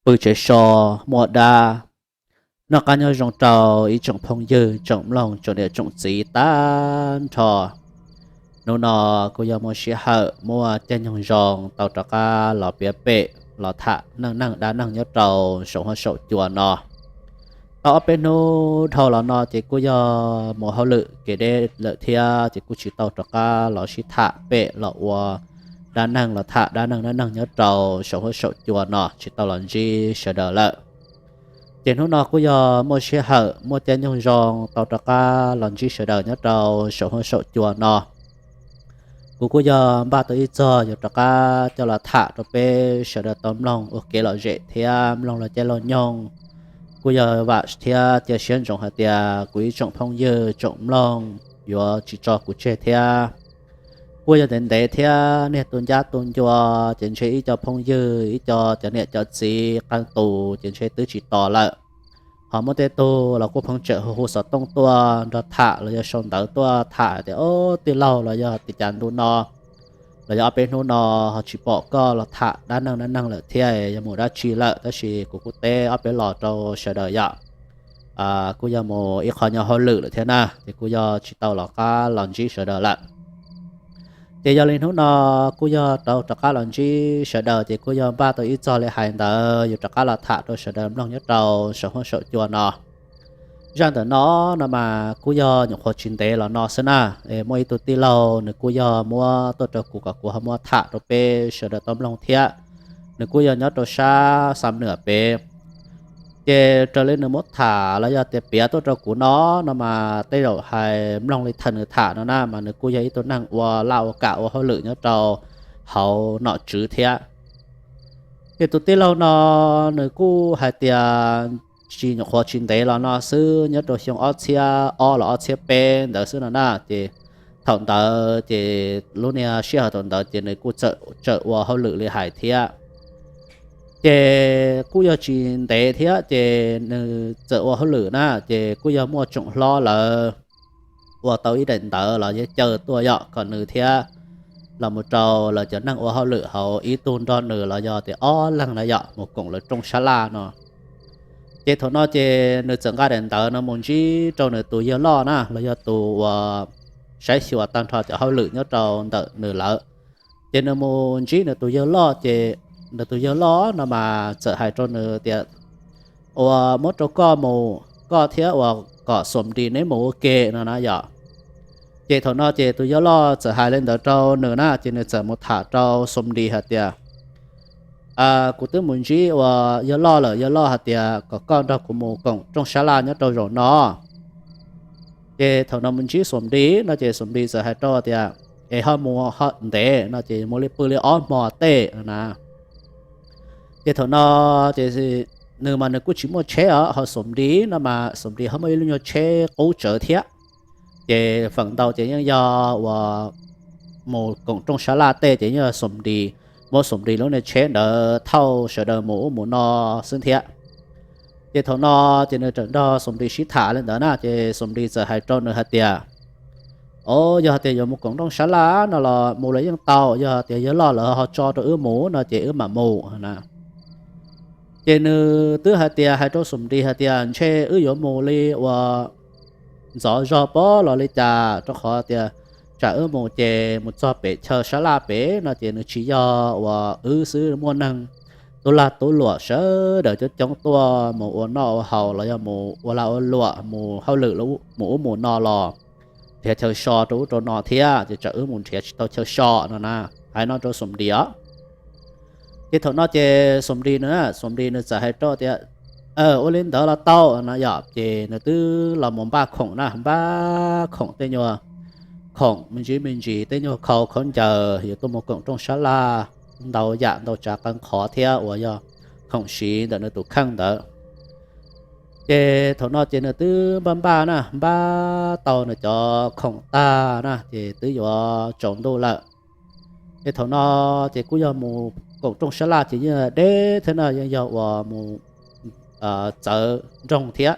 pw tsev so, muaj dab. Noj qab nyob zoo rau ib tsoom phooj ywg, tsoom mloog, tsoom niam tsoom txiv tag nrho. Hnub no kuj yog muaj sij hawm muaj caij nyoog zoo tau rov qab los piav pem los tham neej neeg dab neeg nyob rau saum huab saum cua no. Tau ob peb hnub dhau los no ces kuj yog mus hauj lwm kev deb lawm thiab ces kuj tsis tau rov qab los sib tham pem los ua dab neeg los tham dab neeg dab neeg nyob rau saum huab saum cua no, tsis tau los ntsib sawv daws lawm. Ces hnub no kuj yog muaj sij hawm muaj caij nyoog zoo tau rov qab los ntsib sawv daws nyob rau saum huab saum cua no. Kuv kuj yog npaj tau ib txog yuav rov qab coj los tham rau peb sawv daws tau mloog ua kev lom zem thiab mloog log caij log nyoog. Kuj yog vam thiab cia siab ntsoov hais tias kuv ib tsoom phooj ywg tsoom mloog yuav tsis tso kuv tseg thiab. Kuj yog ntev ntev thiab niag tu ncab tu ncua, ces ntshe ib co phooj ywg, ib co cov niam cov txiv qee tus ces ntshe twb tsis tos lawm. Ho muaj tej tug los kuj pheej tsawm hu hu xov tooj tuaj nrog tham los yog sau ntawv tuaj tham tias, Ob, tij laug, los yog tias cas ntu no los yog ob peb hnub no ho tsis pom koj los tham dab neeg dab neeg lawm thiab, yog mus dab tsi lawm? Tab sis kuv kuj teb ob peb los rau sawv daws yom, kuj yog mus ib qho nyob hauj lwm lawm thiab na, ces kuj yog tsis tau los qab los ntsib sawv daws lawm. Ces yog li hnub no kuj yog tau rov qab los ntsib sawv daws ces kuj yog npaj tau ib txog li hais ntawd yuav rov qab los tham rau sawv daws mloog nyob rau saum huab saum cua no. Zaj ntawm no no mas kuj yog nyuam qhuav tsis ntev los no xwb na. Muaj ib tug tij laug nws kuj yog muab tuaj rau kuv kom kuv ho muab tham rau peb sawv daws tau mloog thiab. Nws kuj yog nyob rau sab Xam Nwam pem. Ces raws li nws muab tham los yog tias piav tuaj rau kuv no, no mas tej zaum hais mloog li thaum nws tham no na mas nws kuj yog ib tug neeg ua laj ua kam ua hauj lwm nyob rau hauv nom tswv thiab. Ces tus tij laug no nws kuj hais tias tsis nyuam qhuav tsis ntev los no xwb, nyob rau xyoo ob txhiab ob los ob txhiab peb ntawd xwb no na. Ces thaum ntawd ces lub niag sij hawm thaum ntawd ces nws kuj txawm ua hauj lwm li hais thiab. Ces kuj yog tsis ntev thiab ces nws txawm ua hauj lwm na, ces kuj yog muaj tsoom hlob lawv ua tau ib daim ntawv los yog caw tuaj yom, kom nws thiab los mus rau lawv cov neeg ua hauj lwm hauv ib tug nrog nws los yog tias ob leeg na yom, mus koom lawv rooj sab laj no. Ces thaum no ces nws txawm nqa daim ntawv no mus ntsib rau nws tus yawg loj na, los yog tus uas saib xyuas tag nrho cov hauj lwm nyob rau ntawm nws lawm. Ces nws mus ntsib nws tus yawg loj ces nws tus yawg loj no mas txawm hais rau nws tias, Uas muab rau koj mus, koj thiab uas kom Xom Dis neb mus ua ke no na yom. Ces thaum no ces tus yawg loj txawm hais li ntawd rau nws na, ces nws txawm mus tham rau Xom Dis hais tias, Kuv twb mus ntsib uas yawg loj lawm, yawg loj hais tias kom koj nrog kuv mus koom rooj sab laj nyob rau zaum no. Ces thaum no mus ntsib Xom Dis no ces Xom Dis txawm hais rau tias, Es ho mus ho ntev no ces mus li pw li ob hmo tej no na. Ces thaum no ces nws mas nws kuj tsis muaj tsheb os, ho Xom Dis no mas Xom Dis ho muaj ib lub nyuag tsheb qub tsawv thiab. Ces feem ntau ces yeej yog uas mus koom rooj sab laj tej ces yeej yog Xom Dis, muab Xom Dis lub niag tsheb ntawd thauj sawv daws mus ub mus no xwb thiab. Ces thaum no ces nws txawm nrog Xom Dis sib tham li ntawd na, ces Xom Dis txawm hais rau nws hais tias, O, yog hais tias yuav mus koom rooj sab laj no los mus los yeej tau, yog hais tias yawg loj lawv ho tso rau wb mus no ces wb mam mus na. Ces nws twb hais tias, hais rau Xom Dis hais tias, Ntshe wb yuav mus li uas ntxov zog pob los li cas, rau qhov tias tsam wb mus ces mus txog pem chaw sab laj pem no ces nws tsis yog uas wb xwb, muaj neeg tub lag tub luam sawv daws coob coob tuaj mus ua noj ua haus los yog mus ua lag ua luam, mus hauj lwm, mus ub mus no los nrhiav chaw so rau ub rau no thiab, ces tsam wb mus nrhiav tsis tau chaw so no na. Hais no rau Xom Dis os. Ces thaum no ces Xom Dis nws, Xom Dis nws txawm hais rau tias, Ua li ntawd los tau no yom. Ces nws twb los mus npaj khoom na, npaj khoom tej nyuag khoom me ntsis me ntsis, tej nyuag khau khaub ncaws yuav tuaj mus koom rooj sab laj, ntau yam ntau tsav qee qhov thiab uas yog khoom siv ntawm nws tus kheej ntawd. Ces thaum no ces nws twb npaj npaj na, npaj tau nws cov khoom tag na ces twb yuav tsaus ntuj lawm. Ces thaum no ces kuj yog mus koom rooj sab laj ces yeej deb thiab no, yeej yog uas mus txawv nroog thiab.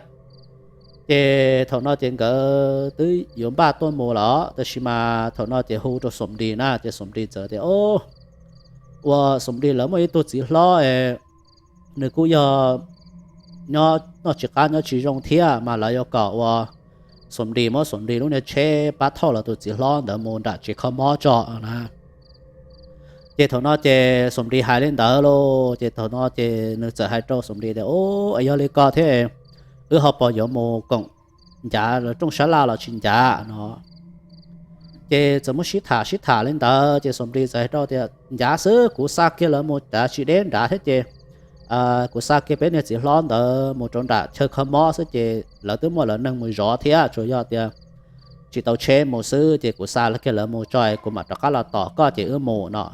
Ces thaum no ces nkawd twb yuav npaj tuaj mus lawm, tab sis mas thaum no ces hu rau Xom Dis na, ces Xom Dis txawm tias, Ua, Xom Dis lawv muaj ib tug txiv hlob es nws kuj yog nyob noj tsis qab nyob tsis zoo thiab mas lawv yuav kom ua Xum Dis muab Xum Dis lub niag tsheb pab thauj lawv tus txiv hlob ntawd mus nram tsev kho mob tso na. Ces thaum no ces Xum Dis hais li ntawd lauj, ces thaum no ces nws txawm hais rau Xum Dis tias, Ub, es yog li ko thiab, wb ho puas yuav mus koom ncav lawv rooj sab laj los tsis ncav no? Ces txawm muab sib tham sib tham li ntawd ces Xum Dis txawm hais rau tias, Ncav xwb, kuv xa kiag lawv mus cav tsis deb nrad thiab ces kuv xa kiag peb niag txiv hlob ntawd mus rau nram chaw kho mob xwb ces lawv twb muaj lawv neeg mus zov thiab, tsuas yog tias tsis tau tsheb mus xwb ces kuv xa kiag lawv mus tso kuv mam rov qab los tos koj ces wb mus no.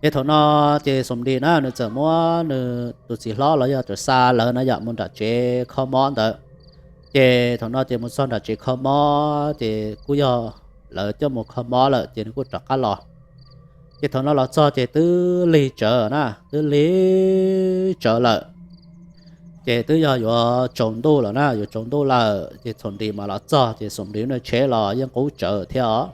Ces thaum no ces Xum Dis na nws txawm muab nws tus txiv hlob los yog txawm xa lawv na yom mus nram tsev kho mob ntawd. Ces thaum no ces mus txog nram tsev kho mob ces kuj yog lawv coj mus kho mob lawm ces nws kuj rov qab los. Ces thaum no los txog ces twb lig tsawv na, twb lig tsawv lawm. Ces twb yog yuav tsaus ntuj lawm na, yuav tsaus ntuj lawm ces Xum Dis mas los txog ces Xum Dis lub niag tsheb los yeej qub tsawv thiab os.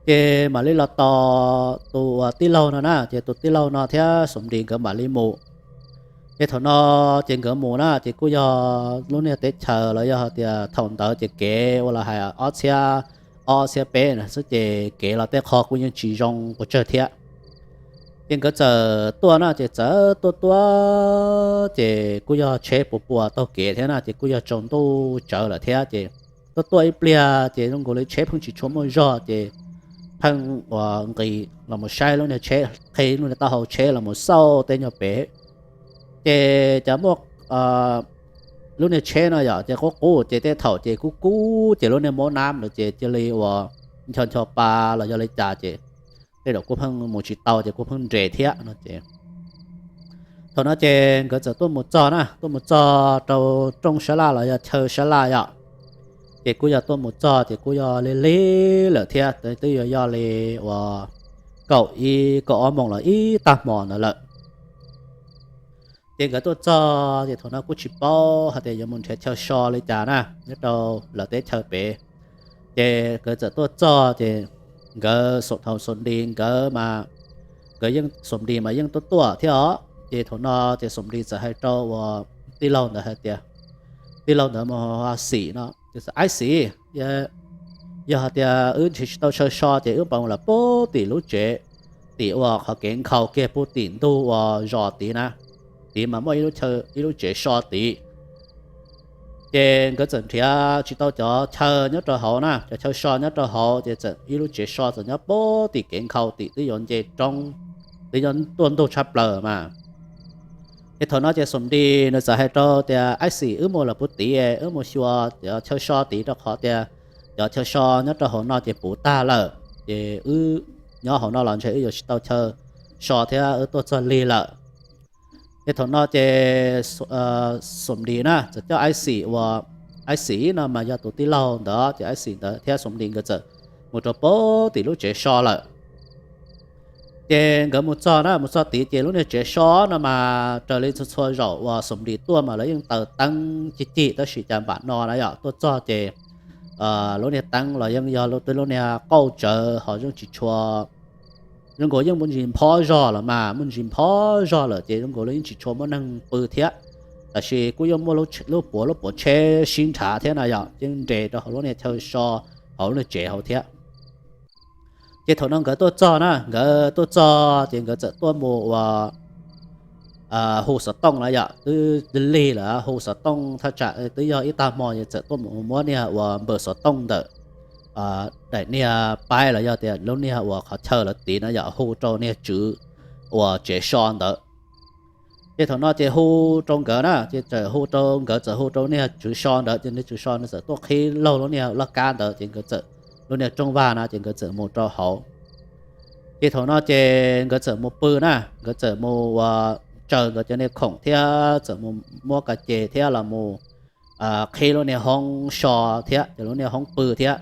Ces mam li los tos tus uas tij laug no na, ces tus tij laug no thiab Xum Dis nkawd mam li mus. Ces thaum no ces nkawd mus na ces kuj yog lub niag teb chaws los yog hais tias thaum ntawd ces kev ua los hais ob txhiab ob txhiab peb na xwb ces kev los tej qho kuj yeej tsis zoo pes tsawg thiab. Ces nkawd txawm tuaj na ces txawm tuaj tuaj ces kuj yog tsheb puas puas taug kev thiab na ces kuj yog tsaus ntuj tsawv lawm thiab ces tuaj tuaj ib pliag ces zoo nkaus li tsheb pheej tsis tshua muaj zog ces pheej uas nqis los mus saib lub niag tsheb, qhib lub niag taub hau tsheb los mus xauj tej nyuag pem. Ces cas muaj lub niag tsheb no yom ces qub qub ces tej thaum ces kub kub ces lub niag mab nab ntawd ces cia li uas ncho ncho pa los yog li cas ces tej zaum kuj pheej mus tsis tau ces kuj pheej nres thiab no ces thaum no ces nkawd txawm tuaj mus txog na, tuaj mus txog rau rooj sab laj los yog chaw sab laj yom. Ces kuj yog tuaj mus txog ces kuj yog lig lig lawm thiab, twb yuav yog li uas kaum ib kaum ob moos los ib tag hmo ntawd lawm. Ces nkawd tuaj txog ces thaum no kuj tsis paub hais tias yuav mus nrhiav chaw so li cas na nyob rau lawv teb chaws pem. Ces nkawd txawm tuaj txog ces nkawd xum thaum Xum Dis nkawd mas, nkawd yeej Xum Dis mas yeej tuaj tuaj thiab os. Ces thaum no ces Xum Dis txawm hais rau uas tij laug ntawd hais tias, tij laug ntawd mus Xim no, Aib Xim, yog hais tias wb nrhiav tsis tau chaw so ces wb puas mus lawm puag tim lub tsev, tim uas qhov kev nkhaus kiag puag tim ntug uas zos tid na, tid mas muaj ib lub tsev so tid. Ces nkawd txawm nrhiav tsis tau cov chaw nyob rau hauv na, cov chaw so nyob rau hauv ces txawm ib lub tsev so txawm nyob puag tim kev nkhaus tim twb yuav nce roob, twb yuav tuaj ntug tshaj plaws mas. Ces thaum no ces Xum Dis nws txawm hais rau tias, Aib Xim, wb mus lawm puag tid, wb mus xyuas cov chaw so tid rau qhov tias cov chaw so nyob rau hauv no ces puv tag lawm, ces wb nyob hauv no los ntshe wb yuav tsis tau chaw so thiab wb tuaj txog lig lawm. Ces thaum no ces Xum Dis na txawm coj Aib Xim uas, Aib Xim no mas yog tus tij laug ntawd, ces Aib Xim ntawd thiab Xum Dis nkawd txawm mus rau puag tim lub tsev so lawm. Ces nkawd mus txog na, mus txog tid ces lub niag tsev so no mas raws li txhua txhua zaus uas Xum Dis tuaj mas lawv yeej taws teeb cig cig, tab sis cas npam no na yom tuaj txog ces lub niag teeb los yeej yog lub twb lub niag qauj tsawv ho yeej tsis tshua, zoo nkaus yeej muaj ntsis nphob zog lawm mas, muaj ntsis nphob zog lawm ces zoo nkaus li yeej tsis tshua muaj neeg pw thiab. Tab sis kuj yeej muaj lub puav lub puav tsheb sib nrhav thiab na yom, yeej nres rau hauv lub niag chaw so, hauv lub niag tsev hauv thiab. Ces thaum no nkawd tuaj txog na, nkawd tuaj txog ces nkawd txawm tuaj mus ua hu xov tooj na yom, twb lig lawm hu xov tooj thaj tsam twb yog ib tag hmo ces txawm tuaj mus muab niag uas npawb xov tooj ntawm daim niag paib los yog tias lub niag uas qhov chaw lawv tid na yom hu rau niag tswv uas tsev so ntawd. Ces thaum no ces hu rau nkawd na, ces txawm hu rau, nkawd txawm hu rau niag tswv so ntawd ces niag tswv so ntawd txawm tuaj qhib laug lub niag laj kab ntawd ces nkawd txawm, lub niag rooj vag na ces nkawd txawm mus rau hauv. Ces thaum no ces nkawd txawm mus pw na, nkawd txawm mus ua, tsaws nkawd cov niag khoom thiab txawm mus muab ka ces thiab los mus qhib lub niag hoob so thiab ces lub niag hoob pw thiab.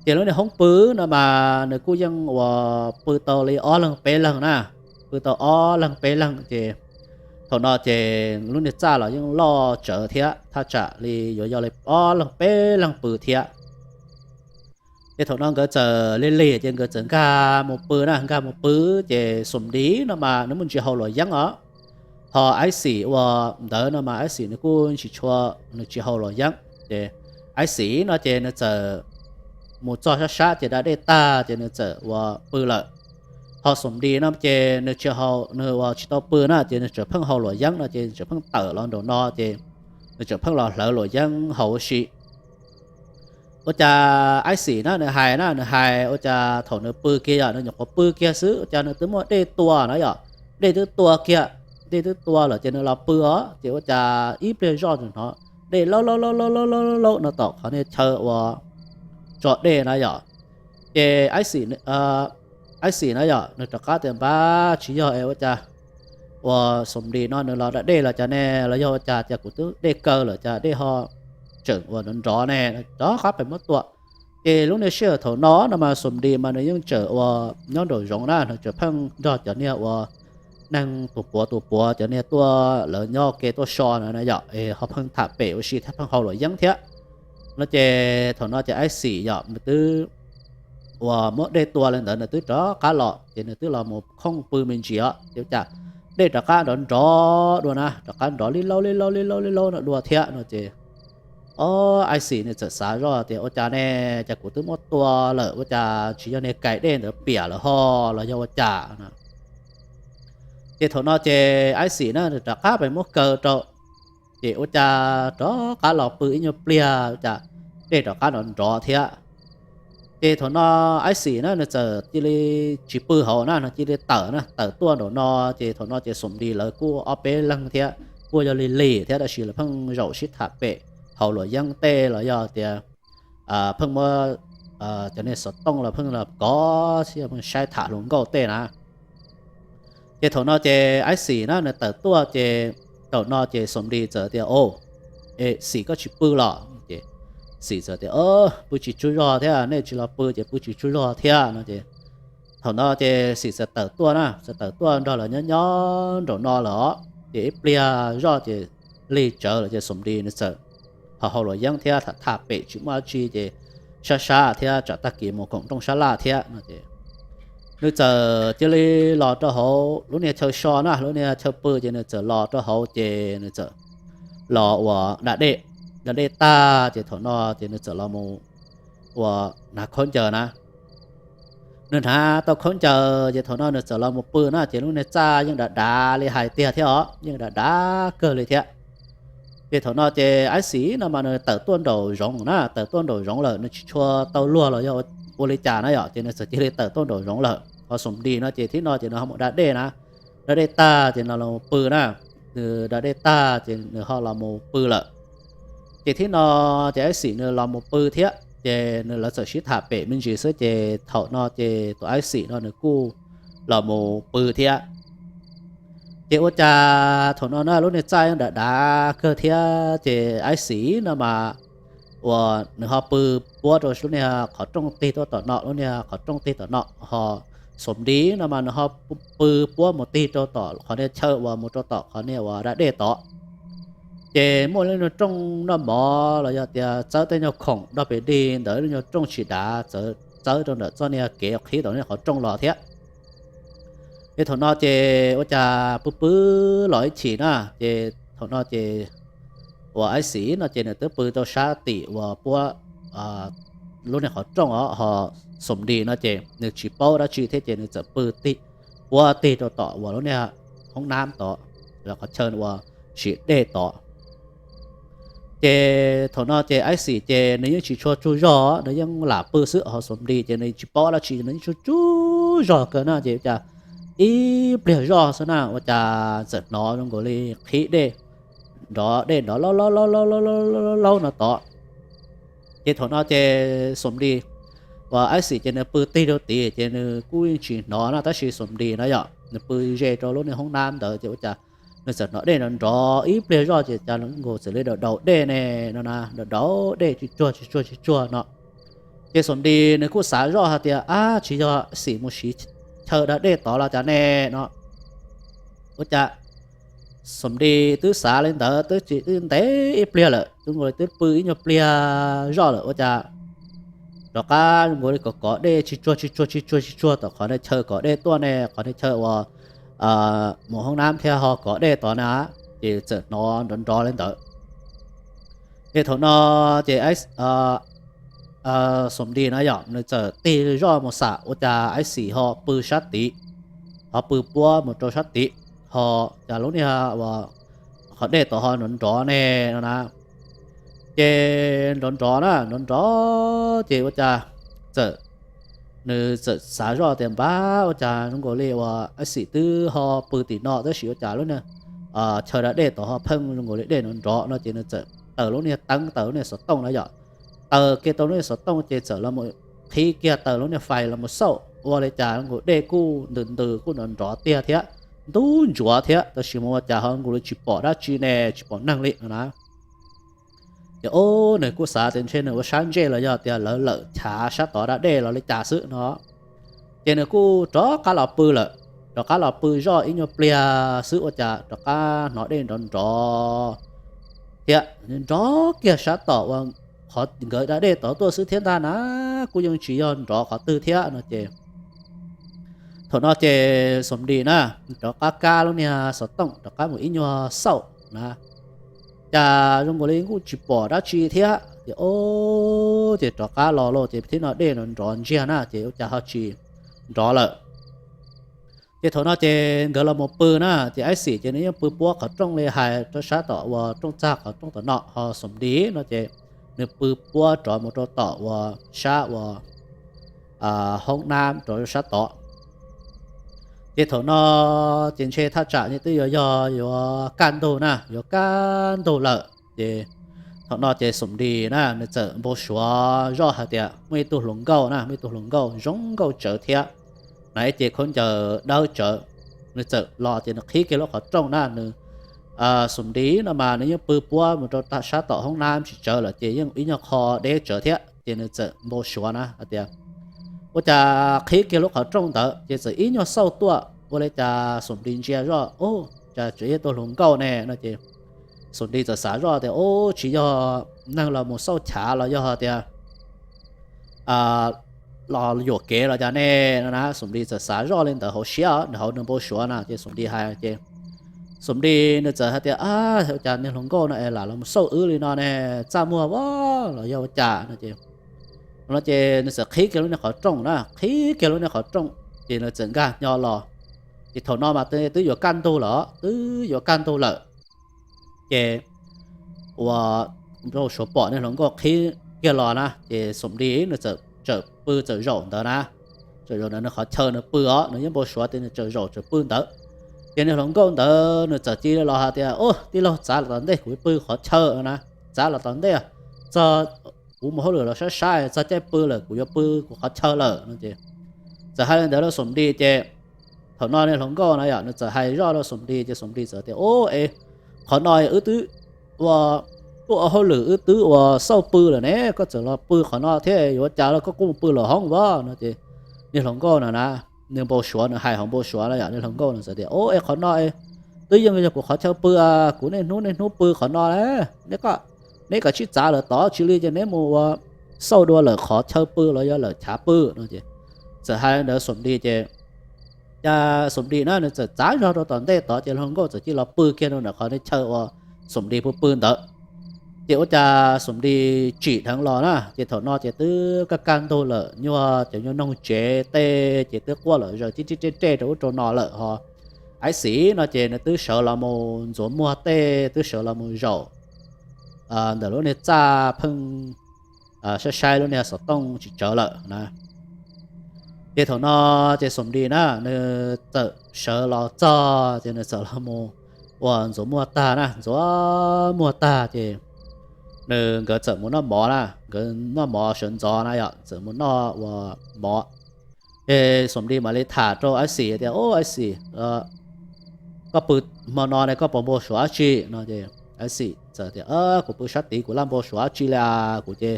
Ces lub niag hoob pw no mas nws kuj yeej uas pw tau li ob leeg peb leeg na, pw tau ob leeg peb leeg ces thaum no ces lub niag txaj los yeej loj tsawv thiab thaj tsam li yuav yog li ob leeg peb leeg pw thiab. Ces thaum no nkawd txawm lig lig ces nkawd txawm nkag mus pw na, nkag mus pw. Ces Xum Dis no mas nws muaj ntsis haus luam yeeb os. Ho Aib Xim uas ntawd no mas Aib Xim nws kuj tsis tshua, nws tsis haus luam yeeb. Ces Aib Xim no ces nws txawm mus txog sab sab ces da dej tag ces nws txawm ua pw lawm. Ho Xum Dis no ces nws tsis haus, nws uas tsis tau pw na ces nws tseem pheej haus luam yeeb no ces nws tseem pheej tawm los nraum no ces nws tseem pheej los hlawv luam yeeb haus ua si. Ua cas Aib Xim na nws hais na, nws hais ua cas thaum nws pw kiag yom, nws nyuam qhuav pw kiag xwb ua cas nws twb muaj dej tua na yom. Dej twb tua kiag, dej twb tua lawm ces nws los pw os ces ua cas ib pliag zoj nws hnov dej laub laub laub laub laub laub no tom qhov niag chaw uas tso dej na yom. Ces Aib Xim na yom, nws rov qab tias npab tsis yog es ua cas uas Xum Dis no nws los da dej los cas ne, los yog ua cas cas kuv twb dej kaw lawm cas dej ho tseem uas nrov nrov ne, rov qab pem muab tua. Ces lub niag sij hawm thaum no no mas Xum Dis mas nws yeej tseem uas nyob nraum zoov na, nws tseem pheej nrog cov niag uas neeg tus puav tus puav cov niag tuaj lawv nyob ke tuaj so na yom, es ho pheej tham pem ua si thiab pheej haus luam yeeb thiab. No ces thaum no ces Aib Xim yom nws twb uas muab dej tua li ntawd nws twb rov qab los ces nws twb los mus khooj pw me ntsis os ces ua cas dej rov qab nrov nrov dua na, rov qab nrov li laub li laub li laub li laub no dua thiab no ces, o, Aib Xim nws txawm xav zoj tias ua cas ne, cas kuv twb muab tua lawm ua cas tsis yog niag kais dej ntawd piam lawm ho los yog ua cas na. Ces thaum no ces Aib Xim na nws rov qab pem muab kaw rau, ces ua cas rov qab los pw ib nyuag pliag ua cas dej rov qab nrov nrov thiab. Ces thaum no Aib Xim na nws txawm cia li tsis pw hauv na, nws cia li tawm na, tawm tuaj nraum no. Ces thaum no ces Xum Dis lawv kuj ob peb leeg thiab, kuj yog lig lig thiab tab sis lawv pheej zaum sib tham pem haus luam yeeb tej los yog tias pheej muab cov niag xov tooj los pheej los kov thiab pheej saib tham hluas nkauj tej na. Ces thaum no ces Aib Xim na nws tawm tuaj ces thaum no ces Xum Dis txawm tias, o, es Xim koj tsis pw los? Ces Xim txawm tias, pw tsis tsaug zog thiab, nej tsis los pw ces pw tsis tsaug zog thiab no ces thaum no ces Xim txawm tawm tuaj na, txawm tawm tuaj nrog lawv nyob nyob nraum no lawm os. Ces ib pliag zoj ces lig tsawv lawm ces Xum Dis nws txawm ho haus luam yeeb thiab tham tham pem tsis muaj dab tsi ces sab sab thiab tsam tag kis mus koom rooj sab laj thiab no ces nws txawm cia li los rau hauv lub niag chaw so na, lub niag chaw pw ces nws txawm los rau hauv ces nws txawm los uas da dej, da dej tag ces thaum no ces nws txawm los mus uas hnav khaub ncaws na. Nws hnav tau khaub ncaws ces thaum no nws txawm los mus pw na ces lub niag txaj yeej dav dav li hais tiag thiab os, yeej dav dav kawg li thiab. Ces thaum no ces Aib Xim no mas nws tawm tuaj nraum zoov na, tawm tuaj nraum zoov lawm nws tsis tshua tau luag los yog ua li cas na yom, ces nws txawm cia li tawm tuaj nraum zoov lawm. Ho Xum Dis no ces thib no ces nws ho mus da dej na, da dej tag ces nws los pw na, nws da dej tag ces nws ho los mus pw lawm. Ces thib no ces Aib Xim nws los mus pw thiab ces nws lawv txawm sib tham pem me ntsis xwb ces thaum no ces tus Aib Xim no nws kuj los mus pw thiab. Ces ua cas thaum no na lub niag txaj yeej dav dav kawg thiab ces Aib Xim no mas uas nws ho pw puab rau lub niag qhov rooj tig tuaj tom no, lub niag qhov rooj tig tom no, ho Xum Dis no mas nws ho pw puab mus tig rau tom qhov niag chaw uas mus rau tom qhov niag uas da dej tod. Ces muaj lub nyuag rooj noj mov los yog tias txawb tej nyuag khoom dog pes dig ntawd, lub nyuag rooj tsis dav txawb rau ntawm txoj niag kev qhib tom niag qhov rooj los thiab. Ces thaum no ces ua cas pw pw los ib chim na, ces thaum no ces uas Aib Xim no ces nws twb pw rau sab tim uas puab lub niag qhov rooj os, ho Xum Dis no ces nws tsis paub dab tsi thiab ces nws txawm pw tig, puab tig rau tom uas lub niag hoob nab tod, los qhov chaw uas siv dej tod. Ces thaum no ces Aib Xim ces nws yeej tsis tshua tsaug zog, nws yeej lam pw xwb, ho Xum Dis ces nws tsis paub dab tsi, nws yeej tsaug tsaug zog kawg na, ces ua cas ib pliag zoj xwb na ua cas txawm hnov zoo nkaus li qhib dej, nrov dej nrov laub laub laub laub laub laub no tod. Ces thaum no ces Xum Dis uas Aib Xim ces nws pw tig rau tid ces nws kuj yeej tsis hnov na, tab sis Xum Dis na yom nws pw ze rau lub niag hoob nab ntawd ces ua cas nws txawm hnov dej nrov nrov ib pliag zoj ces cas nkaus txawm li daus daus dej ne no na, daus daus dej tsis tsuag tsis tsuag tsis tsuag no. Ces Xum Dis nws kuj xav zoj hais tias ab tsis yog Xim mus siv chaw da dej tod los cas ne no. Ua cas Xum Dis twb xav li ntawd twb tsis twb ntev ib pliag lawm, twb nkaus li twb pw ib nyuag pliag zoj lawm ua cas rov qab zoo nkaus li kom kov dej tsis tsuag tsis tsuag tsis tsuag tsis tsuag tom qhov chaw kov dej tuaj ne, qhov chaw uas mus hoob nab thiab ho kov dej tod na, ces txawm hnov nrov nrov li ntawd. Ces thaum no ces Xom Dis na yom, nws txawm tig zoj mus xam ua cas Ais Xim ho pw sab tid, ho pw puab mus rau sab tid, ho cas lub niag uas qhov dej tod ho nrov nrov ne no na. Ces nrov nrov na, nrov nrov ces ua cas txawm, nws txawm xav zoj tias npab ua cas zoo nkaus li uas Ais Xim twb ho pw tim no tab sis ua cas lub niag chaw da dej tod ho pheej zoo nkaus li dej nrov nrov no ces nws txawm taws lub niag teeb, taws lub niag xov tooj na yom. Taws kiag tau lub niag xov tooj ces txawm los qhib kiag taws lub niag fais los mus xauj ua li cas zoo nkaus dej kuj ntws ntws kuj nrov nrov tiag thiab, ntub ntsuav thiab, tab sis mas ua cas ho nkaus li tsis pom dab tsi ne, tsis pom neeg li no na. Ces ub, nws kuj xav tias ntshe nws ua sab ntsej los yog tias lawv lawm chav sab tod da dej los li cas xwb no. Ces nws kuj rov qab los pw lawm, rov qab los pw zoj ib nyuag pliag xwb ua cas rov qab hnov dej nrov nrov thiab, nrov kiag sab tom uas qhov nkawd da dej tod tuaj xwb thiab ntag na, kuj yeej tsis yog nrov qhov twg thiab no ces thaum no ces Xom Dis na rov qab kab lub niag xov tooj rov qab mus ib nyuag xauj na, cas zoo nkaus li kuj tsis pom dab tsi thiab ces ub, ces rov qab los lauj ces thiab no dej nrov nrov ntsiag na ces ua cas ho tsis nrov lawm. Ces thaum no ces nkawd los mus pw na ces Ais Xim ces nws yeej pw puab qhov rooj li hais rau sab tom uas rooj txag qhov rooj tom no, ho Xom Dis no ces nws pw puab rov mus rau tom uas sab uas hoob nab rov sab tod. Ces thaum no ces ntshe thaj tsam nws twb yuav yog yuav kaj ntug na, yuav kaj ntug lawm ces thaum no ces Xom Dis na nws txawm npau suav zoj hais tias muaj ib tug hluas nkauj na, muaj ib tug hluas nkauj zoo nkauj tsawv thiab, hnav ib ce khaub ncaws dawb tsawv. Nws txawm los ces nws qhib kiag lub qhov rooj na, nws Xom Dis no mas nws yeej pw puab mus rau sab tom hoob nab tsis tsawv lawm ces yeej ib nyuag qho deb tsawv thiab ces nws txawm npau suav na hais tias ua cas qhib kiag lub qhov rooj ntawd ces txawm ib nyuag xauj tuaj ua li cas Xom Dis ntsia zoj ub, cas tseem yog tus hluas nkauj ne no ces Xom Dis txawm xav zoj tias ub, tsis yog neeg los mus xauj chav los yog tias los yuam kev los cas ne no na. Xom Dis txawm xav zoj li ntawd hauv siab, nws hauv nws npau suav na ces Xom Dis hais ces Xom Dis nws txawm hais tias ua cas niag hluas nkauj no es lam los mus xauj wb li no ne, txaj muag ua los yog ua cas no ces, no ces nws txawm qhib kiag lub niag qhov rooj na, qhib kiag lub niag qhov rooj ces nws txawm nkag nyo los. Ces thaum no mas twb yuav kaj ntug lawm, twb yuav kaj ntug lawm ces ua rau Suav pom niag hluas nkauj qhib kiag los na ces Xom Dis nws txawm pw txawm zaum ntawd na, txawm zaum ntawd nws qhov chaw nws pw os, nws yeej npau suav tias nws txawm zaum txawm pw ntawd. Ces niag hluas nkauj ntawd nws txawm cia li los hais tias ub, tij laug, txav los tom ntej kuv pw qhov chaw na, txav los tom ntej txog kuv mus hauj lwm los sab sab, txog caij pw lawm kuv yuav pw kuv qhov chaw lawm no ces txawm hais li ntawd rau Xom Dis ces thaum no niag hluas nkauj na yom, nws txawm hais zoj rau Xom Dis ces Xom Dis txawm tias ub, es qhov no wb twb ua, tuaj ua hauj lwm wb twb ua xauj pw lawm ne, koj txawm los pw qhov no thiab yuav ua cas los koj kuj mus pw lawm hoob vos no ces niag hluas nkauj no na, nws npau suav, nws hais hauv npau suav na yom, niag hluas nkauj no txawm tias ub, es qhov no twb yeej yog kuv qhov chaw pw, kuv niaj hnub niaj hnub pw qhov no, neb kom tsib txav lawm tod tsis li ces neb mus ua xauj dua lawm qhov chaw pw los yog lawm chav pw no ces txawm hais li ntawd Xom Dis ces cas Xom Dis na nws txawm txav zog rau tom ntej tod ces hluas nkauj txawm cia li los pw kiag rau ntawm qhov chaw uas Xom Dis pw pw ntawd. Ces ua cas Xom Dis tsim dheev los na ces thaum no ces twb kaj kaj ntug lawm, nyuag cov nyuag noog tsev tej ces twb quaj lom zem tib tib rej rej rau ub rau no lawm ho. Ais Xis no ces nws twb sawv los mus ntxuav muag tej, twb sawv los mus zaum ntawm lub niag txaj pheej saib saib lub niag xov tooj tsis tsawv lawm na. Ces thaum no ces Xom Dis na nws txawm sawv los txog ces nws txawm los mus ua ntxuav muag tag na, ntxuav muag tag ces nws, nkawd txawm mus noj mov na, nkawd noj mov sawv ntxov na yom, txawm mus noj ua mov. Ces Xom Dis mam li tham rau Ais Xis tias ub, Ais Xis, koj pw hmo no ne koj puas npau suav dab tsi no ces Ais Xis txawm tias kuv pw sab tid kuv laj npau suav dab tsi li as, kuv ces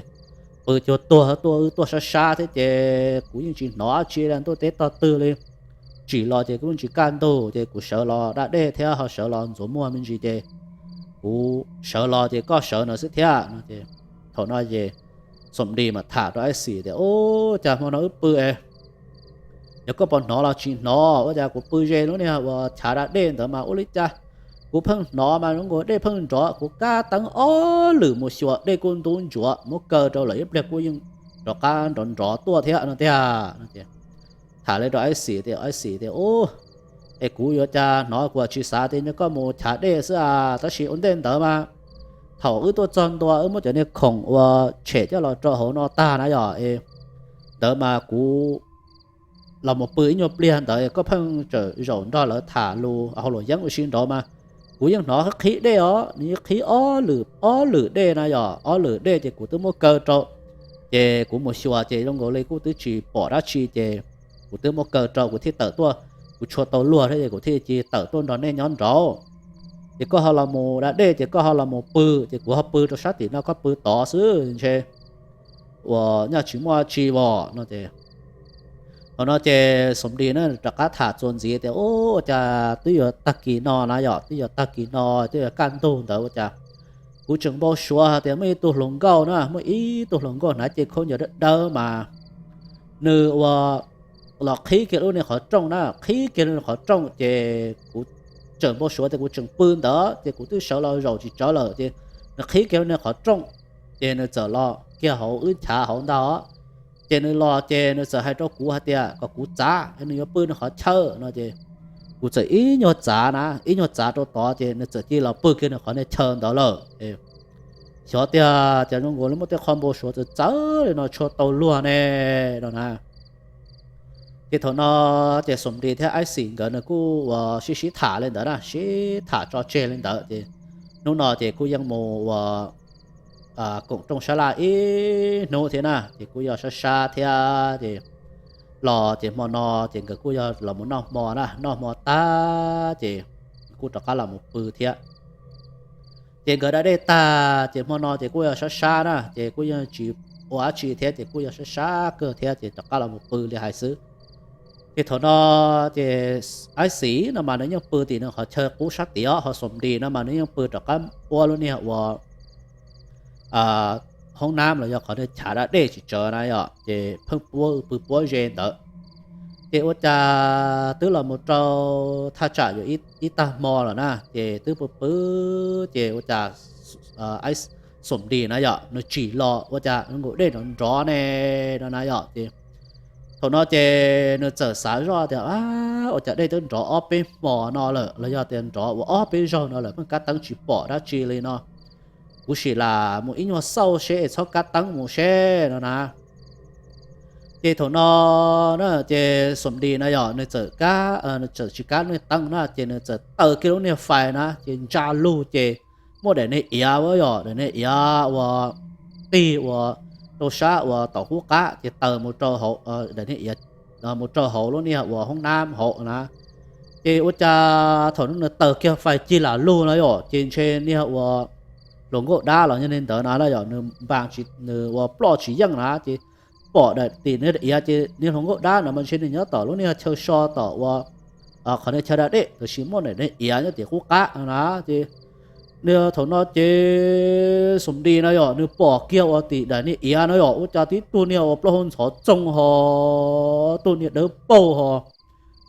pw cuag tuag tuaj wb tuaj sab sab thiab ces kuv yeej tsis hnov dab tsi li, ntuj teb tog twg li. Tsim los ces kuv yeej tsis kaj ntug ces kuv sawv los da dej thiab ho sawv los ntxuav muag me ntsis ces kuv sawv los ces koj sawv no xwb thiab no ces thaum no ces Xom Dis mas tham rau Aib Xis tias, Ub, cas hmo no wb pw es yog koj puas hnov los tsis hnov, ua cas kuv pw ze lub niag uas chav da dej ntawd mas ua li cas kuv pheej hnov mas zoo nkaus dej pheej nrov, kuv kab teeb ob lwm mus xyuas dej kuj ntub ntsuav, muab kaw rau lawm ib pliag kuj yeej rov qab nrov nrov tuaj thiab no tiag. Tham li rau Aib Xis tias, Aib Xis tias, Ub, es kuv yuav cas hnov, kuv tsis xav tias nyob koj mus chav dej xwb a, tab sis ua ntej ntawd mas thaum wb tuaj txog ntua wb muab cov niag khoom uas tshem coj los rau hauv no tag na yom, es ntawd mas kuv los mus pw ib nyuag pliag ntawd koj pheej tseem zaum nrog lawv tham lus hauv luam yeeb ua si nraud mas kuv yeej hnov qhib dej os, nws yeej qhib ob lwm, ob lwm dej na yom, ob lwm dej ces kuv twb muab kaw rau, ces kuv mus xyuas ces zoo nkaus li kuj twb tsis pom dab tsi ces kuv twb muab kaw rau kuv thiaj tawm tuaj, kuv tshua tau luag thiab ces kuv thiaj cia li tawm tuaj nrog nej nyob nraud. Ces koj ho los mus da dej ces koj ho los mus pw, ces kuv ho pw rau sab tim no koj pw tod xwb ntshe uas nyaj tsis muaj dab tsi os no ces. Thaum no ces Xom Dis na rov qab tham txuas ntxiv tias, Ub, ua cas twb yuav tag kis no na yom, twb yuav tag kis no twb yuav kaj ntug ntawd ua cas kuv tseem npau suav hais tias muaj ib tug hluas nkauj na, muaj ib tug hluas nkauj hnav cev khaub ncaws dawb dawb mas nws ua los qhib kiag lub niag qhov rooj na, qhib kiag lub niag qhov rooj ces kuv tseem npau suav tias kuv tseem pw ntawd ces kuv twb sawv los zaum tsis tsawv lawm ces nws qhib kiag lub niag qhov rooj ces nws txawm los kiag hauv wb chav hauv ntag. Ces nws los ces nws txawm hais rau kuv hais tias kom kuv txav, nws yuav pw nws qhov chaw no ces kuv txawm ib nyuag txav na, ib nyuag txav rau tod ces nws txawm cia li los pw kiag nws qhov niag chaw ntawd lawm. Xyov tiag, cas zoo nkaus li muaj tej qho npau suav txawv txawv li no tshua tau luag ne no na. Ces thaum no ces Xom Dis thiab Aib Xis nkawd nws kuj ua sib sib tham li ntawd na, sib tham tso tseg li ntawd ces hnub no ces kuj yeej mus ua koom rooj sab laj ib hnub thiab na, ces kuj yog sab sab thiab ces los ces hmo no ces nkawd kuj yog los mus noj hmo na, noj hmo tag ces kuj rov qab los mus pw thiab. Ces nkawd da dej tag ces hmo no ces kuj yog sab sab na, ces kuj yeej tsis ua dab tsi thiab ces kuj yog sab sab kawg thiab ces rov qab los mus pw li hais xwb. Ces thaum no ces Aib Xis no mas nws yeej pw tim nws qhov chaw qub sab tid os, ho Xom Dis no mas nws yeej pw rov qab puab lub niag ua hoob nab los yog qhov nws chav da dej tsis tsawv na yom, ces pheej puab pw puab ze ntawd. Ces ua cas twb los mus rau thaj tsam yuav ib tag hmo lawm na, ces twb pw pw ces ua cas Xom Dis na yom nws tsim los ua cas nkaus dej nrov nrov ne no na yom. Ces thaum no ces nws txawm xav zoj tias, Ua cas dej twb nrov ob peb hmo no lawm los yog tias nrov ua ob peb zaug no lawm pheej kab teeb tsis pom dab tsi li no. Kuv sim lam mus ib nyuag xauj seb es txhob kab teeb mus seb no na. Ces thaum no na ces Xom Dis na yom nws txawm kab, nws txawm tsis kab niag teeb na ces nws txawm taws kiag lub niag fais na ces ntsa lug ces muaj daim niag iav ua yom, daim niag iav ua tig ua rau sab ua tom qub qab ces taws mus rau hauv, daim niag iav mus rau hauv lub niag ua hoob nab hauv na. Ces ua cas thaum nws taws kiag fais cig lam lug no yom ces ntshe niag ua hluas nkauj dab los yog niag ntawd na yom nws npaj tsis, nws ua ploj tsis yeej na ces pom daim tim niag iav ces niag hluas nkauj dab no mas ntshe nws nyob tom lub niag chaw so tom ua qhov niag chaw da dej, tab sis muaj daim niag iav nyob tim qub qab no na. Ces niag thaum no ces Xom Dis na yom nws pom kiag ua tim daim niag iav no yom ua cas tib tug niag ua plaub hau ntxhov txoog ho, tug niag dawb paug ho,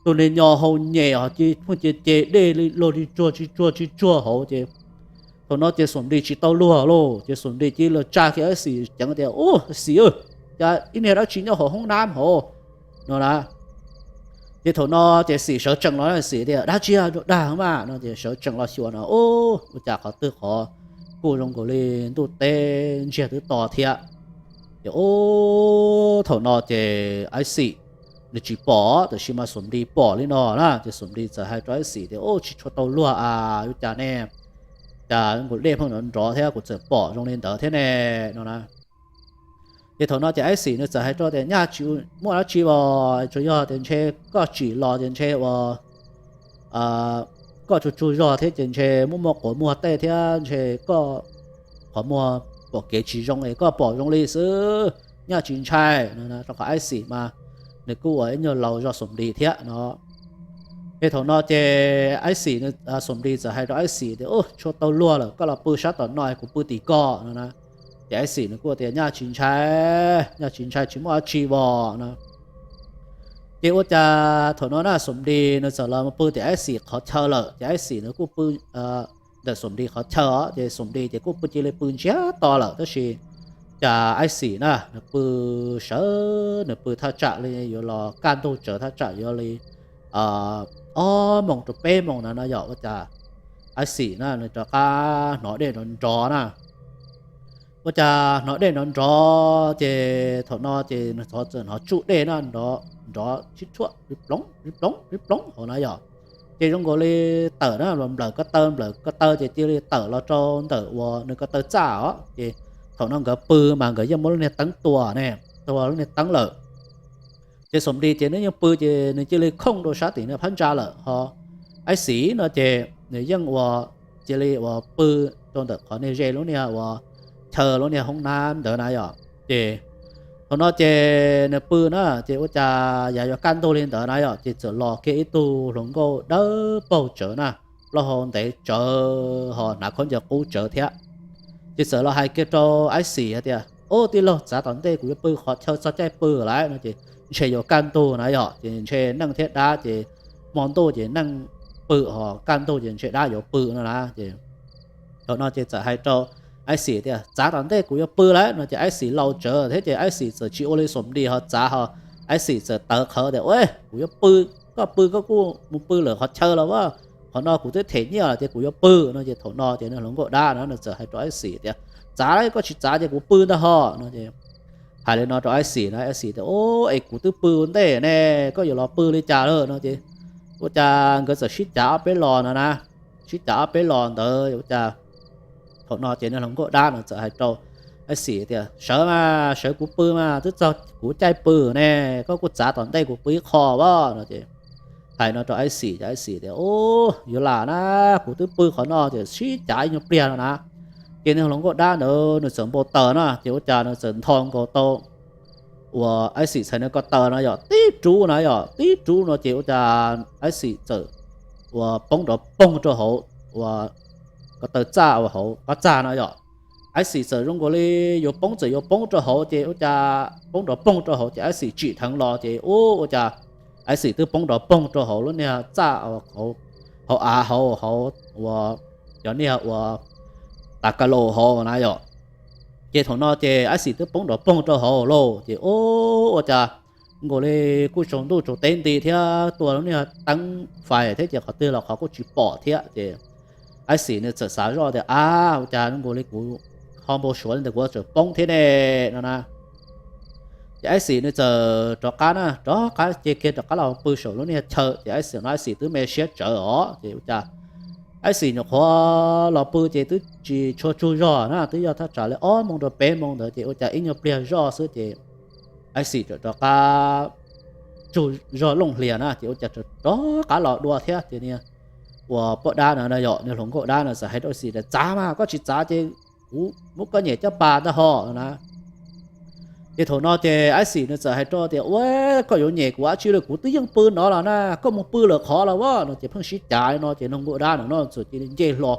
tug niag nyo hau nyem ho ces pheej ces ces dej li luag li tsuag tsis tsuag tsis tsuag hauv ces thaum no ces Xom Dis tsis tau luag lauj ces Xom Dis cia li tsa kiag Aib Xis ceev tias, Ub, Xis, cas ib niag dab tsi nyob hauv hoob nab hauv no na. Ces thaum no ces Xis sawv tsees los, Xis tias, Dab tsi, dag mas no ces sawv tsees los xyuas no, Ub, ua cas qhov twg qhov kuj zoo nkaus li ntuj teb ntsiag twb to thiab. Ces ub, thaum no ces Aib Xis nws tsis pom, tab sis mas Xom Dis pom li no na, ces Xom Dis txawm hais rau Aib Xis tias, Ub, tsis tshua tau luag a, ua cas ne, cas kuv dej pheej nrov nrov thiab kuv txawm pom zoo li ntawd thiab ne no na. Ces thaum no ces Aib Xis nws txawm hais rau tias, Nyaj tsis muaj dab tsi os, tsuas yog tias ntshe koj tsim los ces ntshe ua koj tsuag tsuag zog thiab ces ntshe muaj muaj quav muag tej thiab ntshe koj qhov muag pom kev tsis zoo es koj pom zoo li xwb, nyaj tsis ntshai no. Rau qhov Aib Xis mas nws kuj ua ib nyuag laus zog Xom Dis thiab no. Ces thaum no ces Aib Xis, Xom Dis txawm hais rau Aib Xis tias, Ub, tshua tau luag lawm, koj los pw sab tom no kuv pw tim ko no na. Ces Ais Xis nws kuj tias, Nyaj tsis ntshai, nyaj tsis ntshai, tsis muaj dab tsi os no. Ces ua cas thaum no na Xom Dis nws txawm los pw tim Ais Xis qhov chaw lawm, ces Ais Xis nws kuj pw ntawm Xom Dis qhov chaw os, ces Xom Dis ces kuj pw, cia li pw ntsiag to lawm, tab sis cas Ais Xis na nws pw sawv, nws pw thaj tsam li yuav los kaj ntug tsawv, thaj tsam yuav li ob moos rau peb moos na no yom, ua cas Ais Xis na nws rov qab hnov dej nrov nrov na. Ua cas hnov dej nrov nrov ces thaum no ces nws txawm hnov tsuj dej na nrov, nrov sib tshuam ib ploov ib ploov ib ploov hauv na yom. Ces zoo nkaus li tawm na, los nplawm ko taw, nplawm ko taw ces cia li tawm los rau ntawm uas nws ko taw txaj os. Ces thaum no nkawd pw mas nkawd yeej muab lub niag teeb tua ne, tua lub niag teeb lawm. Ces Xom Dis ces nws yeej pw ces nws cia li khooj rau sab tim niag phab ntsa lawm, ho Ais Xis no ces nws yeej ua, cia li uas pw rau ntawm qhov niag ze lub niag uas chaw lub niag hoob nab ntawd na yom. Ces thaum no ces nws pw na ces ua cas yav yuav kaj ntug li ntawd na yom, ces txawm los kiag ib tug hluas nkauj dawb paug tsawv na, plaub hau ntev tsawv ho hnav khaub ncaws qub tsawv thiab. Ces txawm los hais kiag rau Ais Xis hais tias, Ub, tij laug, txav tom ntej kuv yuav pw qhov chaw txog caij pw lawm no ces ntshe yuav kaj ntug na yom, ces ntshe neej thiab dab ces hmo ntuj ces neej pw ho kaj ntug ces ntshe dab yuav pw no na. Ces thaum no ces txawm hais rau Ais Xis tias, Txav tom ntej kuv yuav pw lawm no ces Ais Xis laus tsawv thiab ces Ais Xis txawm tsis ua li Xom Dis ho txav ho Ais Xis txawm tawv qhawv tias, Ua, kuv yuav pw, koj pw koj kuj mus pw lawm qhov chaw los as, qhov no kuv twb them nyiaj lawm ces kuv yuav pw no ces thaum no ces niag hluas nkauj dab no nws txawm hais rau Ais Xis tias, Txav, koj tsis txav ces kuv pw ntag ho no ces hais li no rau Ais Xis na, Ais Xis tias, Ub, es kuv twb pw ua ntej ne, koj yuav los pw li cas lawm no ces ua cas nkawd txawm sib cav ob peb los no na. Sib cav ob peb los ntawd ua cas thaum no ces niag hluas nkauj dab no txawm hais rau Ais Xis tias, Sawv mas, sawv kuv pw mas, twb txog kuv caij pw ne, koj kuj txav tom ntej kuv pw ib qho as no ces hais no rau Ais Xis ces Ais Xis tias, Ub, yuav lam na, kuv twb pw qhov no ces sib cav ib nyuag pliag no na. Ces niag hluas nkauj dab ntawd nws txawm npau taws na ces ua cas nws txawm ntho nkaus tau uas Ais Xis txhais niag ko taw no yom, tib rub na yom, tib rub no ces ua cas Ais Xis txawm uas poob nrov poog rau hauv uas ko taw txaj uas hauv qab txag no yom. Ais Xis txawm zoo nkaus li yuav poob, txawm yuav poob rau hauv ces ua cas poob nrov poog rau hauv ces Ais Xis tsim dheev los ces ub, ua cas Ais Xis twb poob nrov poog rau hauv lub niag txaj hauv av hauv, hauv uas cov niag uas tas ka laus hauv na yom. Ces thaum no ces Ais Xis twb poob nrov poog rau hauv lauj ces ub, ua cas nkaus li kuj tsaus ntuj tsaus teb nti thiab, tua lub niag teeb fais thiab ces qhov twg los qhov kuj tsis pom thiab ces Ais Xis nws txawm xav zoj tias, Ab, ua cas nkaus li kuv ho npau suav li ntawd, kuv txawm poob thiab ne no na. Ces Ais Xis nws txawm rov qab na, rov qab cia kiag rov qab los pw saum lub niag chaw ces Ais Xis no Ais Xis twb me siab tsawv os ces ua cas Ais Xis nyuam qhuav los pw ces twb tsis tshua tsaug zog na, twb yog thaj tsam li ob moos rau peb moos ntawd ces ua cas ib nyuag pliag zoj xwb ces Ais Xis rov qab tsaug zog looj hlias na ces ua cas rov qab los dua thiab ces niag uas poj dab no yom, niag hluas nkauj dab no txawm hais rau Ais Xis tias, Txav mas, koj tsis txav ces kuv muab koj nyem caj pas ntag ho na. Ces thaum no ces Ais Xis nws txawm hais rau tias, Ua, koj yuav nyem kuv dab tsi lawm, kuv twb yeej pw no los na, koj mus pw lawm qhov los as no ces pheej sib cav li no ces niag hluas nkauj dab no txawm cia li nce hlo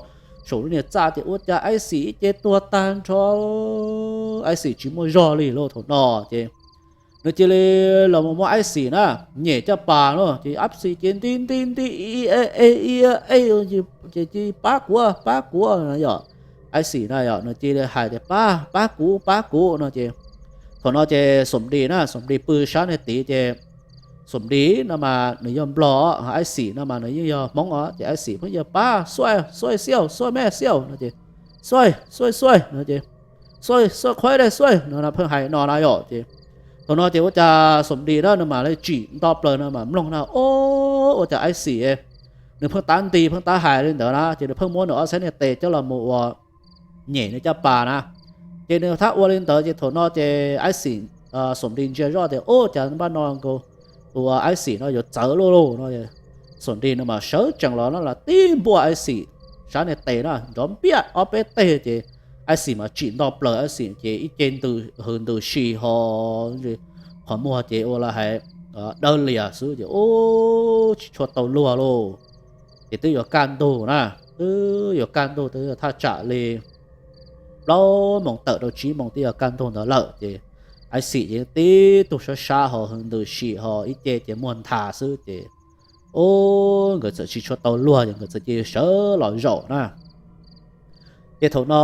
saum lub niag txaj ces ua cas Ais Xis ib ce tuag tag nrho, Ais Xis tsis muaj zog li lauj thaum no ces nws cia li los mus muab Ais Xis na nyem caj pas no ces Ais Xis ces nti nti nti, Ib, ib, ib, ces cia li, Pab kuv, pab kuv no yom. Ais Xis na yom, nws cia li hais tias, Pab, pab kuv, pab kuv no ces thaum no ces Xom Dis na, Xom Dis pw sab niag tid ces Xom Dis no mas nws yog Nplog, Ais Xis no mas nws yeej yog Hmoob os ces Ais Xis pheej yog, Pab, xuaij, xuaij xiauj, xuaij mej xiauj no ces, Xuaij, xuaij, xuaij no ces, Xuaij, xuaij qhuaib dej xuaij no pheej hais no na yom ces thaum no ces ua cas Xom Dis na nws mam li tsim nto plaws no mam mloog na, Ob, ua cas Ais Xis nws pheej tab nti pheej tab hais li ntawd na ces nws pheej muab nws ob txhais niag tes coj los mus ua nyem nws caj pas na. Ces nws thab ua li ntawd ces thaum no ces Ais Xis, Xom Dis ntsia zoj tias, Ub, cas npaj no nkaus tus Ais Xis no yuav txawv luaj lauj no. Xom Dis nws mam sawv tsees los no los tib npuaj Ais Xis sab niag tes na nrov npiaj ob peb teg ces Ais Xis mas tsim nto plaws Ais Xis ces ib ce ntws hws ntws si ho qhov muag ces ua li hais dawb lias xwb ces ub tsis tshua tau luag lauj. Ces twb yuav kaj ntug na, twb yuav kaj ntug twb thaj tsam li plaub plaub moos tawm rau tsib moos twb yog kaj ntug ntawd lawm ces Ais Xim ces tib tug sab sab ho ntws sim ho ib ce ces muag nthav xwb ces ub nkawd txawm tsis tshua tau luag ces nkawd txawm cia sawv los zaum na. Ces thaum no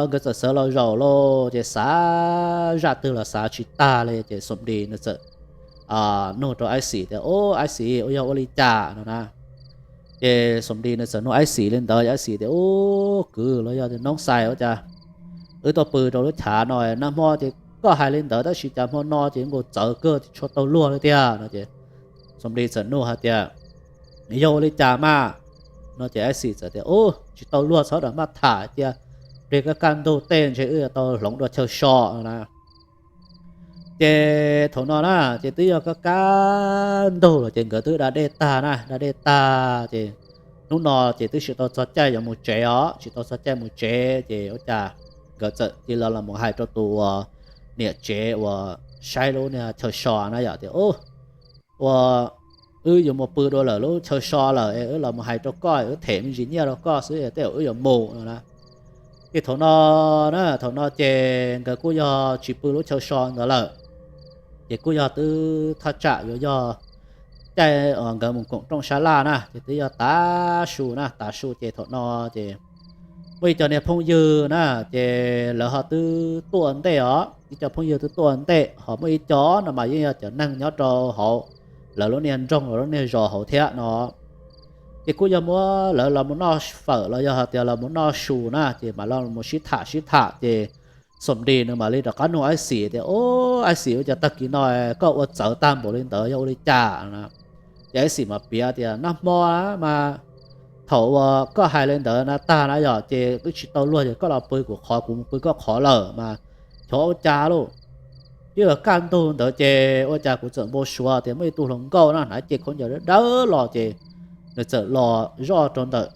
nkawd txawm sawv los zaum lauj ces xav zaj twg los xav tsis tag li ces Xom Dis nws txawm nug rau Ais Xim tias, Ub, Ais Xim, ua yog ua li cas no na? Ces Xom Dis nws txawm nug Ais Xim li ntawd, Ais Xim tias, Ub, kwv los yog tias noob xais, ua cas wb tuaj pw rau lub chav no nag hmo ces koj hais li ntawd tab sis cas hmo no ces nkaus txawv kawg tsis tshua tau luag li tiag no ces Xom Dis txawm nug hais tias, Yog ua li cas mas? No ces Ais Xim txawm tias, Ub, tsis tau luag txhob ram maj tham cia, pliag kaj kaj ntug tej ntshe wb yuav tau hloov dua chaw so no na. Ces thaum no na ces twb yog kaj kaj ntug los ces nkawd twb da dej tag na, da dej tag ces hnub no ces twb tsis tau txog caij yuav mus tsev os, tsis tau txog caij mus tsev ces ua cas nkawd txawm cia li los mus hais rau tus uas niam tsev uas saib lub niag chaw so na yom tias, Ub, ua wb yuav mus pw dua lawm lub chaw so lawm es wb los mus hais rau koj, wb them me ntsis nyiaj rau koj xwb tej zaum wb yuav mus no na. Ces thaum no na, thaum no ces nkawd kuj yog tsis pw lub chaw so ntawd lawm, ces kuj yog twb thaj tsam yuav yog caij nkawd mus koom rooj sab laj na ces twb yog tav su na, tav su ces thaum no ces muaj ib co niag phooj ywg na, ces lawv ho twb tuaj ntej os, ib co phooj ywg twb tuaj ntej, ho muaj ib co no mas yeej yog cov neeg nyob rau hauv lawv lub niag nroog los lub niag zos hauv thiab no. Ces kuj yog muab lawv los mus noj fawm los yog hais tias los mus noj su na ces mam los mus sib tham sib tham ces Xom Dis nws mam li rov qab nug Ais Xim tias, Ub, Ais Xim, ua cas tag kis no koj ua txawv tag npaum li ntawd yog ua li cas na? Ces Ais Xim mas piav tias, Nag hmo mas thaum uas koj hais li ntawd na tag na yom ces wb tsis tau luag ces koj los pw kuv qhov, kuv mus pw koj qhov lawm mas xyov ua cas lauj, twb yog kaj ntug ntawd ces ua cas kuv txawm npau suav tias muaj ib tug hluas nkauj na hnav cev khaub ncaws dawb dawb los ces nws txawm los zoj rau ntawm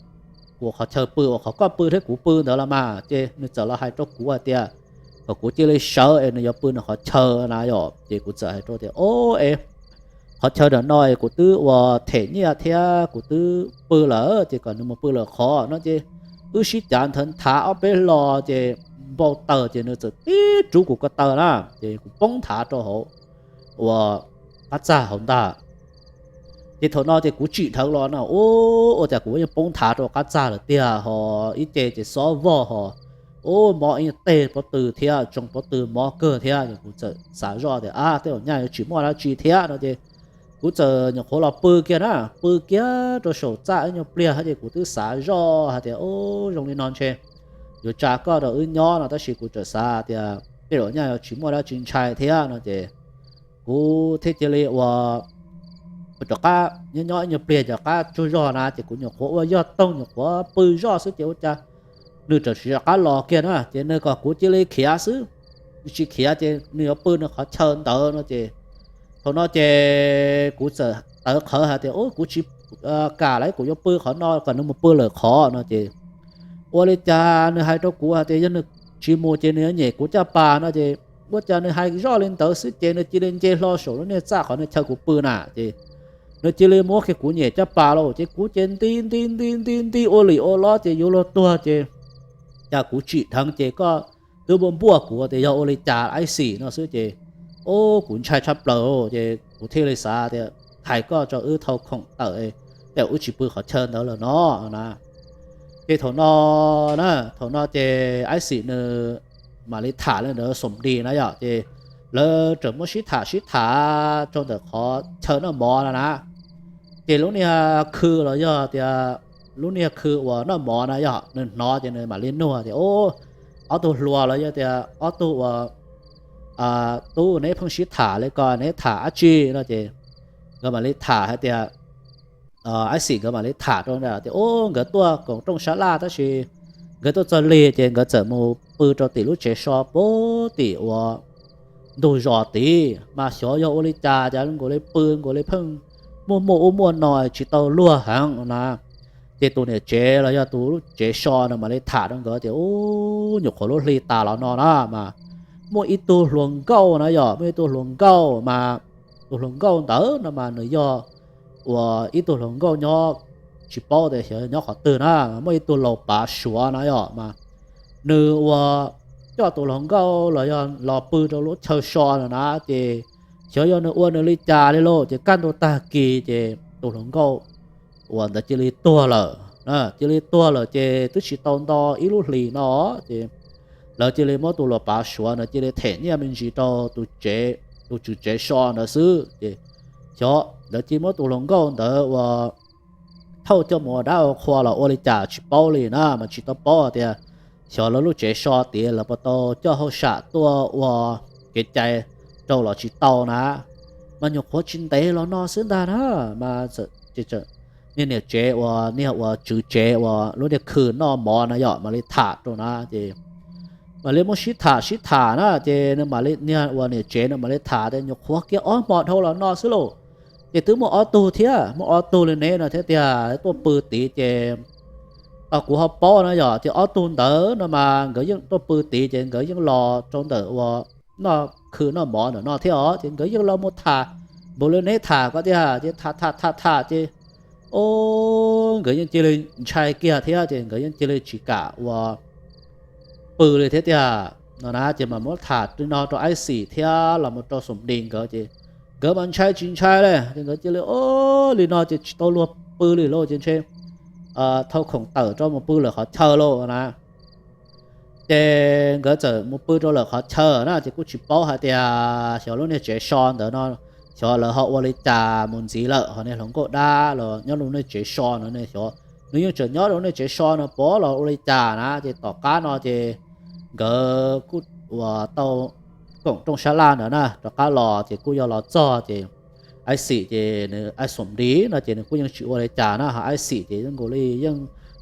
kuv qhov chaw pw uas qhov koj pw thiab kuv pw ntawd los mas ces nws txawm los hais rau kuv hais tias kom kuv cia li sawv es nws yuav pw nws qhov chaw na yom. Ces kuv txawm hais rau tias, Ob, es qhov chaw nram no es kuv twb ua them nyiaj thiab kuv twb pw lawm ces kom nws mus pw lawm qhov no ces wb sib cav nthawv nthav ob peb hlo ces npau taws ces nws txawm tib rub kuv ko taw na ces kuv poob nthav rau hauv uas qab txag hauv ntag. Ces thaum no ces kuv tsim dheev los na, ub, ua cas kuv yeej poob nthav rau qab txag lawm tiag ho ib ce ces xob vog ho ub, mob ib teg pob tw thiab tsoo pob tw mob kawg thiab. Kuv txawm xav zoj tias, Ab, tej zaum nyaj yuav tsis muaj dab tsi thiab no ces kuv txawm nyuam qhuav los pw kiag na, pw kiag rau saum txaj ib nyuag pliag ces kuv twb xav zoj hais tias, Ub, zoo li no ntshe yuav tsa koj rau wb nyob no tab sis kuv txawm xav tias tej zaum nyaj yuav tsis muaj dab tsi ntshai thiab no ces kuv thiaj cia li ua rov qab nyob nyob ib nyuag pliag rov qab tsaug zog na ces kuv nyuam qhuav ua yog toog nyuam qhuav pw zoj xwb ces ua cas nws txawm rov qab los kiag na ces nws kom kuv cia li khiav xwb, tsis khiav ces nws yuav pw nws qhov chaw ntawd no ces thaum no ces kuv txawm tawv qhawv hais tias, Ub, kuv tsis kam lawm, kuv yuav pw qhov no kom nws mus pw lawm qhov no ces ua li cas nws hais rau kuv hais tias yog nws tsis mus ces nws yuav nyem kuv caj pas no ces ua cas nws hais zoj li ntawd xwb ces nws cia li nce hlo saum lub niag txaj qhov nws chaw kuv pw na ces nws cia li muab kiag kuv nyem caj pas los ces kuv ces nti nti nti nti nti ua lim ua lob ces yuav luag tuag ces cas kuv tsim dheev ces koj twb npuaj npuaj kuv tias yog ua li cas Ais Xim no xwb ces ub, kuv ntshai tshaj plaws ces kuv thiaj li xav tias hais koj tso wb thau khoom tawm, tej zaum wb tsis pw qhov chaw ntawd lawm no na. Ces thaum no na, thaum no ces Ais Xim nws mam li tham li ntawd Xom Dis na yom ces lawv txawm muab sib tham sib tham rau ntawm qhov chaw noj mov no na. Ces lub niag khw los yog tias lub niag khw uas noj mov na yom nws hnov ces nws mam li nug tias, Ub, ob tug hluas los yog tias ob tug uas tub, neb pheej sib tham li ko neb tham dab tsi no ces nkawd mam li tham hais tias, Ais Xim nkawd mam li tham rau tias ub, nkawd tuaj koom rooj sab laj tab sis nkawd tuaj txog lig ces nkawd txawm mus pw rau tim lub tsev so puag tim uas ntug zos tid mas xyov yog ua li cas ces nkaus li pw nkaus li pheej muaj muaj ub muaj no tsis tau luag heev na. Ces tus niam tsev los yog tus lub tsev so no mam li tham rau nkawd tias ub, nyuam qhuav lub hli tas los no na mas muaj ib tug hluas nkauj na yom, muaj ib tug hluas nkauj mas tus hluas nkauj ntawd no mas nws yog uas ib tug hluas nkauj nyob tsis paub tias xyov nyob qhov twg na, muaj ib tug laus pav Suav na yom mas nws uas coj tus hluas nkauj los yog los pw rau lub chaw so no na, ces xyov yog nws ua nws li cas li lauj, ces kaj ntug tag kis ces tus hluas nkauj uas ntawd cia li tuag lawm. Cia li tuag lawm ces twb tsis tau nto ib lub hlis no, ces lawv cia li muab tus luas pav suav ntawd cia li them nyiaj me ntsis rau tus tsev, tus tswv tsev so ntawd xwb. Ces xyov lawv cia li muab tus hluas nkauj ntawd uas thauj coj mus ua dab ua qhua los ua li cas tsis paub li na, mas tsis tau paub tias xyov lawv lub tsev so tias lawv puas tau coj hauj sam tuaj ua kev cai rau los tsis tau na, mas nyuam qhuav tsis ntev los no xwb ntag na, mas niag niam tsev uas niag uas tswv tsev uas lub niag khw noj mov na yom mam li tham rau na, ces mam li muab sib tham sib tham na, ces nws mam li, niag uas niam tsev nws mam li tham tias nyuam qhuav kiag ob hmo dhau los no xwb lauj, ces twb muaj ob tug thiab, muaj ob tug li neb no thiab tiag tuaj pw tid ces, kuv ho paub na yom, ces ob tug ntawd no mas nkawd yeej tuaj pw tid ces nkawd yeej los rau ntawm uas noj khw noj mov ntawm no thiab os, ces nkawd yeej los mus tham npaum li neb tham ko tiag, ces tham tham tham tham ces, o, nkawd yeej cia li ntshai kiag thiab ces nkawd yeej cia li tsis kam ua pw li thiab tiag no na, ces mam muab tham li no rau Aib Xim thiab los mus rau Xoom Dis nkawd ces nkawd mas ntshai tsis ntshai li, ces nkawd cia li, o, li no ces tsis tau luag pw li lauj, ces ntshe thau khoom tawm rau mus pw lawm qhov chaw lauj na. Ces nkawd txawm mus pw rau lawm qhov chaw na, ces kuj tsis paub hais tias xyov lub niag tsev so ntawd no xyov lawv ho ua li cas mus ntxiv lawm, ho niag hluas nkauj dab los nyob lub niag tsev so no ne xyov nws yeej tseem nyob rau niag tsev so no puas los ua li cas na, ces tom qab no ces nkawd kuj uas tau koom rooj sab laj ntawd na rov qab los ces kuj yog los txog ces Aib Xim ces nws, Aib Xoom Dis no ces nws kuj yeej tsis ua li cas na, ho Aib Xim ces zoo nkaus li yeej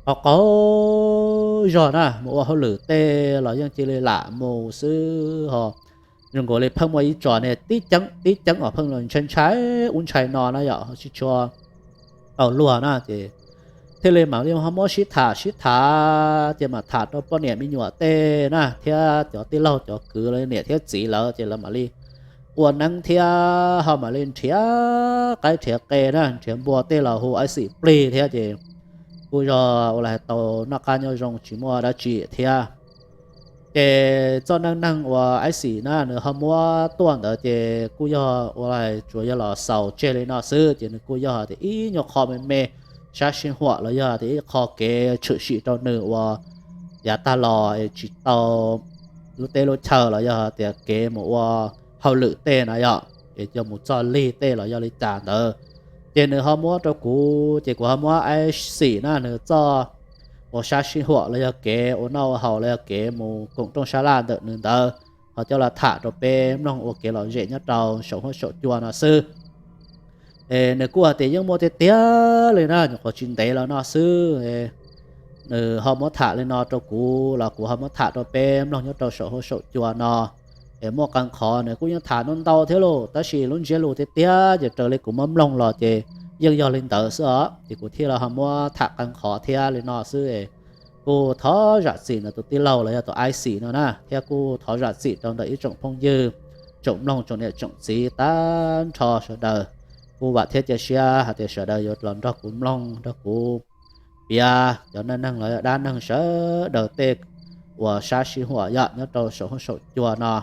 qaug qaug zog na, mus ua hauj lwm tej los yeej cia li lam mus xwb ho, zoo nkaus li pheej muaj ib tso niag tib ceeb tib ceeb os pheej los ntshai ntshai ub ntshai no na yom, tsis tshua tau luag na, ces thiaj li mam li ho muab sib tham sib tham ces mam tham rau poj niam me nyuam tej na thiab cov tij laug cov kwv los niam thiab txiv lawv ces lawv mam li ua neeb thiab ho mam li nrhiav qaib nrhiav qe na, nrhiav npua tej los hu Aib Xim plig thiab ces kuj yog ua li hais tau noj qab nyob zoo tsis muaj dab tsi thiab. Ces txoj neej neeg uas Aib Xim na nws ho muab tuaj ntawd ces kuj yog ua li tsuas yog los xaus tseg li no xwb, ces nws kuj yog tias ib nyuag qho me me sab sib huam los yog tias ib qho kev tshwm sim rau nws uas yav tag los es tsis tau lub teb lub chaw los yog tias kev mus ua hauj lwm tej na yom, es coj mus txog lig tej los yog li cas ntawd, ces nws ho muab rau kuv ces kuv ho muab Aib Xim na nws txoj ua sab sib huam los yog kev ua noj ua haus los yog kev mus koom rooj sab laj ntawm nws ntawd ho coj los tham rau peb mloog ua kev lom zem nyob rau saum huab saum cua no xwb. Es nws kuj hais tias yeej muaj tiag tiag li na, nyuam qhuav tsis ntev los no xwb. Nws ho muab tham li no rau kuv los kuv ho muab tham rau peb mloog nyob rau saum huab saum cua no. Es muaj qee qhov nws kuj yeej tham ntau ntau thiab lauj, tab sis lub ntsiab lus tiag tiag ces raws li kuv muab mloog los ces yeej yog li ntawd xwb os, ces kuv thiaj li ho muab tham qee qhov thiab li no xwb. Kuj thov zam txim ntawm tus tij laug los yog tus Aib Xim no na, thiab kuj thov zam txim rau ntawm ib tsoom phooj ywg, tsoom mloog, tsoom niam tsoom txiv tag nrho sawv daws. Kuj vam thiab cia siab hais tias sawv daws yuav los nrog kuv mloog, nrog kuv piav cov neej neeg los yog dab neeg sawv daws tej uas sab sib huam yom nyob rau saum huab saum cua no.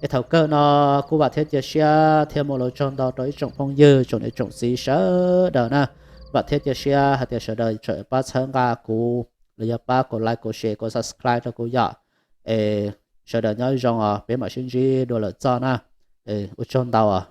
Es thaum kawg no kuj vam thiab cia siab thiab muaj lus tsaug ntau rau ib tsoom phooj ywg, tsoom niam tsoom txiv sawv daws na. Vam thiab cia siab hais tias sawv daws tseem pab txhawb nqa kuv los yog pab kom like, kom share, kom subscribe rau kuv yom. Es sawv daws nyob zoo os, peb mam sib ntsib dua lawm txoj na. Ua tsaug ntau os.